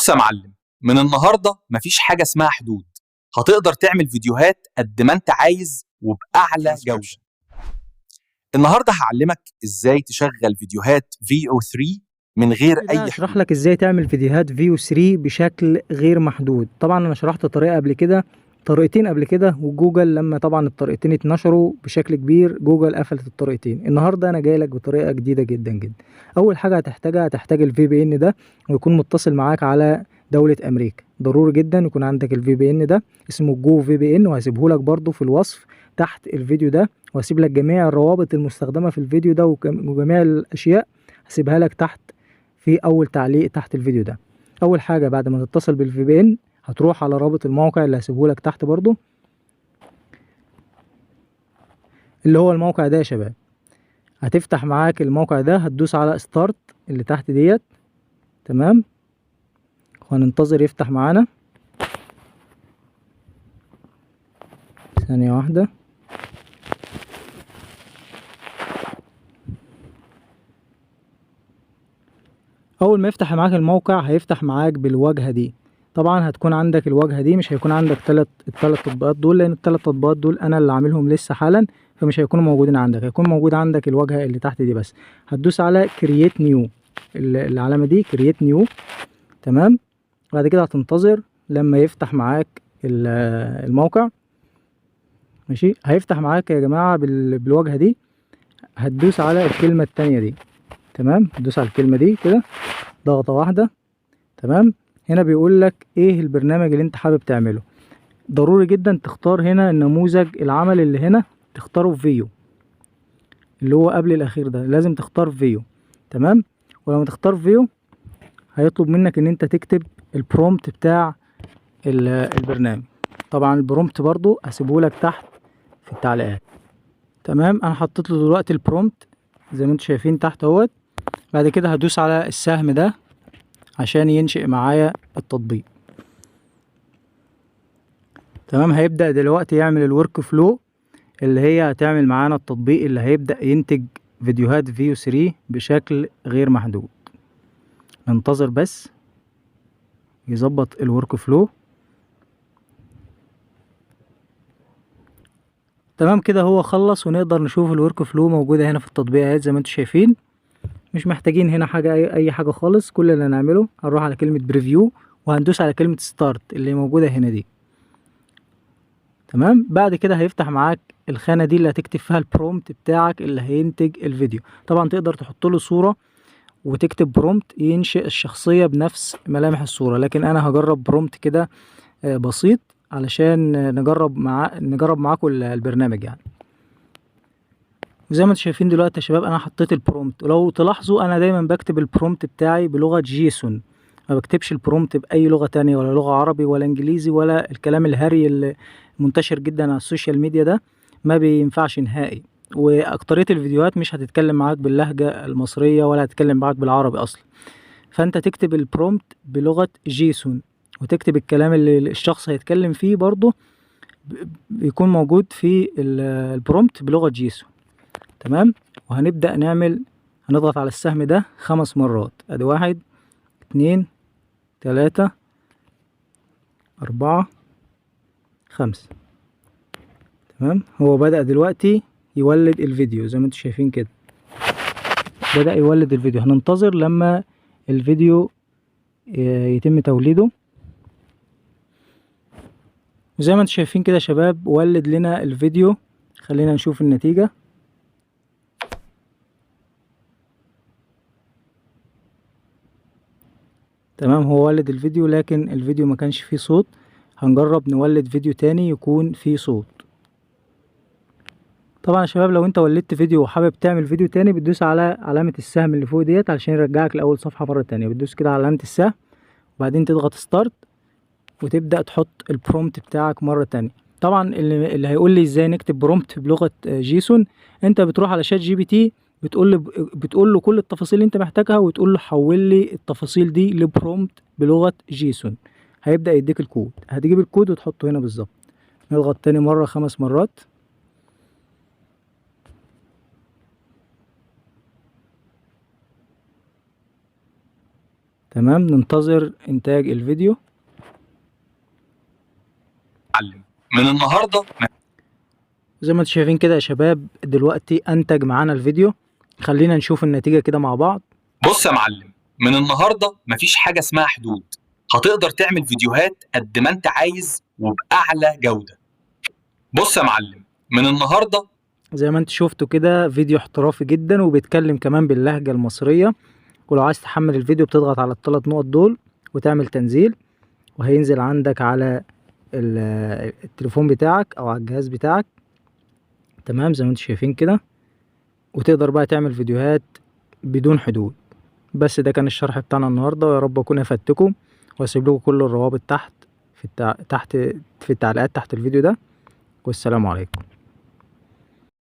بص يا معلم، من النهارده مفيش حاجة اسمها حدود. هتقدر تعمل فيديوهات قد ما انت عايز وبأعلى جودة. النهارده هعلمك ازاي تشغل فيديوهات VO3 من غير اي اشرح حدود. لك ازاي تعمل فيديوهات Veo 3 بشكل غير محدود. طبعا انا شرحت طريقه قبل كده، طريقتين قبل كده، وجوجل لما طبعا الطريقتين اتنشروا بشكل كبير جوجل قفلت الطريقتين. النهارده انا جاي لك بطريقة جديدة جدا جدا. اول حاجة هتحتاجها، هتحتاج ال VPN ده، ويكون متصل معاك على دولة امريكا. ضروري جدا يكون عندك ال VPN ده، اسمه Go VPN، وهسيبه لك برده في الوصف تحت الفيديو ده، وهسيب لك جميع الروابط المستخدمة في الفيديو ده وجميع الاشياء هسيبها لك تحت في اول تعليق تحت الفيديو ده. اول حاجة بعد ما تتصل بال VPN هتروح على رابط الموقع اللي هسيبه لك تحت برضو، اللي هو الموقع ده يا شباب. هتفتح معاك الموقع ده، هتدوس على start اللي تحت ديت، تمام، وهننتظر يفتح معانا. ثانية واحدة. اول ما يفتح معاك الموقع هيفتح معاك بالواجهة دي. طبعا هتكون عندك الواجهة دي، مش هيكون عندك التلات تطبيقات دول، لان التلات تطبيقات دول انا اللي عاملهم لسه حالا، فمش هيكونوا موجودين عندك. هيكون موجود عندك الواجهة اللي تحت دي بس. هتدوس على create new، العلامة دي create new، تمام. بعد كده هتنتظر لما يفتح معاك الموقع، ماشي. هيفتح معاك يا جماعة بالواجهة دي. هتدوس على الكلمة التانية دي، تمام، تدوس على الكلمة دي كده ضغطة واحدة، تمام. هنا بيقول لك ايه البرنامج اللي انت حابب تعمله. ضروري جدا تختار هنا النموذج العمل اللي هنا، تختاره Veo اللي هو قبل الاخير ده، لازم تختار Veo، تمام. ولما تختار Veo هيطلب منك ان انت تكتب ال prompt بتاع البرنامج. طبعا ال prompt برضو هسيبه لك تحت في التعليقات، تمام. انا حطيت له دلوقتي ال prompt زي ما انتم شايفين تحت اهوت. بعد كده هدوس على السهم ده عشان ينشئ معايا التطبيق، تمام. هيبدأ دلوقتي يعمل ال workflow اللي هي هتعمل معانا التطبيق اللي هيبدأ ينتج فيديوهات Veo 3 بشكل غير محدود. ننتظر بس يظبط ال workflow، تمام. كده هو خلص، ونقدر نشوف ال workflow موجودة هنا في التطبيقات زي ما انتم شايفين. مش محتاجين هنا اي حاجة خالص. كل اللي هنعمله هنروح على كلمة preview وهندوس على كلمة start اللي موجودة هنا دي، تمام. بعد كده هيفتح معاك الخانة دي اللي هتكتب فيها ال prompt بتاعك اللي هينتج الفيديو. طبعا تقدر تحط له صورة وتكتب prompt ينشئ الشخصية بنفس ملامح الصورة، لكن انا هجرب prompt كده، بسيط علشان نجرب معاكم البرنامج يعني. وزي ما انتم شايفين دلوقتي يا شباب انا حطيت ال prompt، ولو تلاحظوا انا دايما بكتب ال prompt بتاعي بلغة JSON، ما بكتبش ال prompt باي لغة تانية، ولا لغة عربي ولا انجليزي ولا الكلام الهري اللي منتشر جدا على ال social media ده، ما بينفعش نهائي. واكترية الفيديوهات مش هتتكلم معاك باللهجة المصرية ولا هتتكلم معاك بالعربي اصلا. فانت تكتب ال prompt بلغة JSON وتكتب الكلام اللي الشخص هيتكلم فيه برضه بيكون موجود في ال prompt بلغة JSON، تمام. وهنبدأ هنضغط على السهم ده 5 مرات، ادي 1 2 3 4 5، تمام. هو بدأ دلوقتي يولد الفيديو زي ما انتم شايفين كده، بدأ يولد الفيديو. هننتظر لما الفيديو يتم توليده. وزي ما انتم شايفين كده يا شباب ولد لنا الفيديو. خلينا نشوف النتيجة. تمام، هو ولد الفيديو لكن الفيديو ما كانش فيه صوت. هنجرب نولد فيديو تاني يكون فيه صوت. طبعا يا شباب لو انت ولدت فيديو وحابب تعمل فيديو تاني بتدوس على علامة السهم اللي فوق ديت علشان يرجعك لأول صفحة مرة تانية. بتدوس كده على علامة السهم وبعدين تضغط start وتبدأ تحط ال prompt بتاعك مرة تانية. طبعا اللي هيقول لي ازاي نكتب prompt بلغة JSON، انت بتروح على ChatGPT بتقول له كل التفاصيل اللي انت محتاجها وتقول له حول لي التفاصيل دي ل prompt بلغة JSON. هيبدأ يديك الكود، هتجيب الكود وتحطه هنا بالظبط. نضغط تاني مرة 5 مرات. تمام، ننتظر انتاج الفيديو. معلم، من النهارده زي ما انتم شايفين كده يا شباب دلوقتي انتج معانا الفيديو. خلينا نشوف النتيجة كده مع بعض. بص يا معلم، من النهارده مفيش حاجة اسمها حدود، هتقدر تعمل فيديوهات قد ما انت عايز وبأعلى جودة. بص يا معلم، من النهارده زي ما انتم شفتوا كده فيديو احترافي جدا، وبيتكلم كمان باللهجة المصرية. ولو عايز تحمل الفيديو بتضغط على الثلاث نقط دول وتعمل تنزيل، وهينزل عندك على التليفون بتاعك او على الجهاز بتاعك. تمام، زي ما انتم شايفين كده، وتقدر بقى تعمل فيديوهات بدون حدود. بس ده كان الشرح بتاعنا النهارده، ويا رب اكون افدتكم، واسيب لكم كل الروابط تحت في التعليقات تحت الفيديو ده. والسلام عليكم.